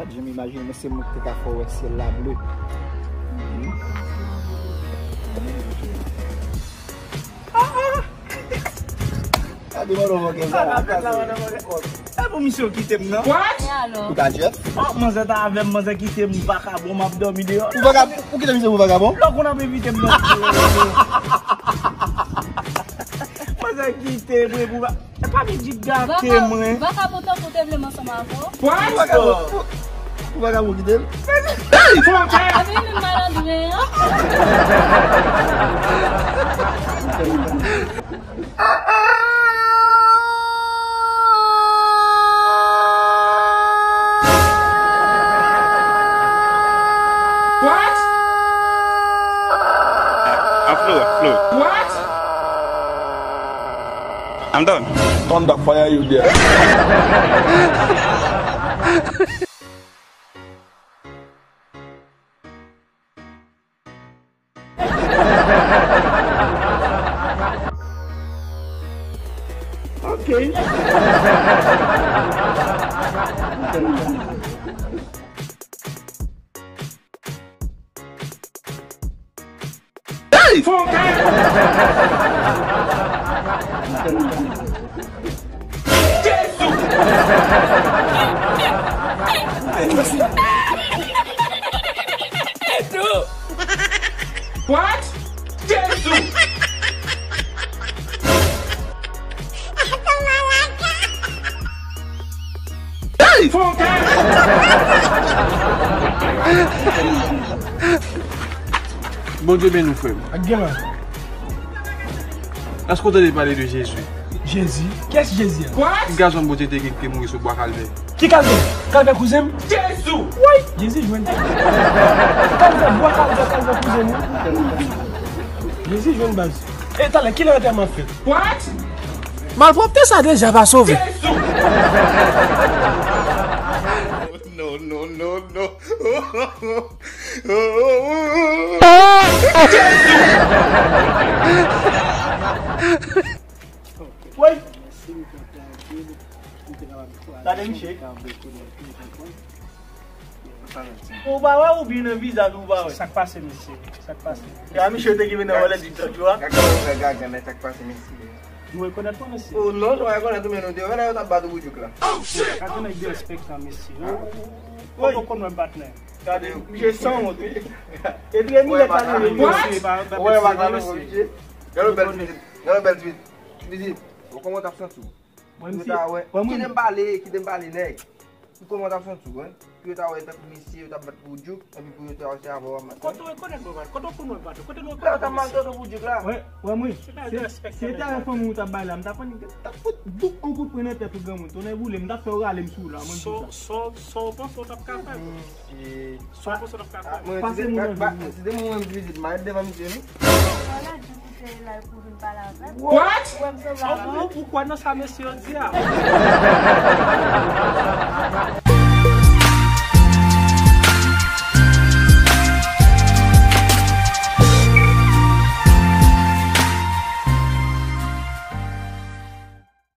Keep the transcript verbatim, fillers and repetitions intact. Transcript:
Jan m imajine mwen, se mwen ki te ka fè w wè syèl la ble. Gade mwen nan manke sa. E pou misye w kite m nan. What? E alò? Ou ka Jeff? Oh, manzè ta avè m, manzè kite m vakabon, m ap dòmi deyò. Ou vakabon? Ou kite misye pou vakabon? Lò konn ap envite m nan. Manzè kite m pou va-, e pa vin di gate mwen. Vakabon tankou te vle m ansanm avè w. What? Ou vakabon, ou, ou vakabon kite l? Hey, fò w tè! Epi menm malandren an. What? I'm fluent, fluent. What? I'm done. Thunder fire you there. Ok. Hey! Fò w tè! Jezi! What? Jezi! Hey! Fò w tè! Bondye beni w, frè m. Ak gen la. Èske w tande pale de Jezi? Jezi? Kiyès Jezi a? What? Gazon Bondye te gen ki te mouri sou bwa Kalvè. Ki Kalvè? Kalvè kouzen m? Jezi! Woy! Jezi jwenn. Kalvè, bwa Kalvè, Kalvè kouzen m wi. Jezi jwenn baz. E talè, kilè antèman ap fèt? What? Malpwòpte sa deja pa sove. Jezi! No, no, no, no. Woy! Gade misye. Ou pa wè oubyen nan vizaj ou pa wè? Sa k pase, mesye? Sa k pase? Ya, misye te ki vin nan wòlèt di tòt yo a. Gade kòman ou fè gaga, men sa k pase, mesye? Nou rekonèt mwen, mesye. Oh non, nou rekonèt ou, men nou te wè lè yo t ap bat ou boujouk la. Gade nèg derespektan, mesye. Ou, ou, ou, ou konn wè m patnè. Gade, misye sanwont, wi. Epi e minèt la li mesye, pa, pa, mesye. Gade yon bèl tweet, gade yon bèl tweet. Li di, bon, kòman w t ap santi w? Mwen, misye, mwen, mwen. Kite m pale, kite m pale, nèg. Kòman w t ap santi w, wi? Pou yo ta wè tankou mesye, yo t ap bat boujouk, epi pou yo ta wè se avè w ap match. Kote w rekonèt mwen bat? Kote w konn mwen bat? Kote nou rekonèt mwen bat? Lè yo t ap maltrete w boujouk la. Wè, wè, mwen. Se pa respè. Si se tèren fanmi w t ap bay la, m t ap pran, m t ap fout bouk yon kout pwen nan tèt ou granmoun. Tonnè boule m, m t ap fè w rale m sou ou la, mwen di sa. Sa w, sa w panse w t ap ka fè? Sa w panse w t ap ka fè? Pase moun nan vi m. Si te mwen menm ki vizit, m a ret devan misye, wi. Ou, ou, ou kwè nan sa mesye yo di a?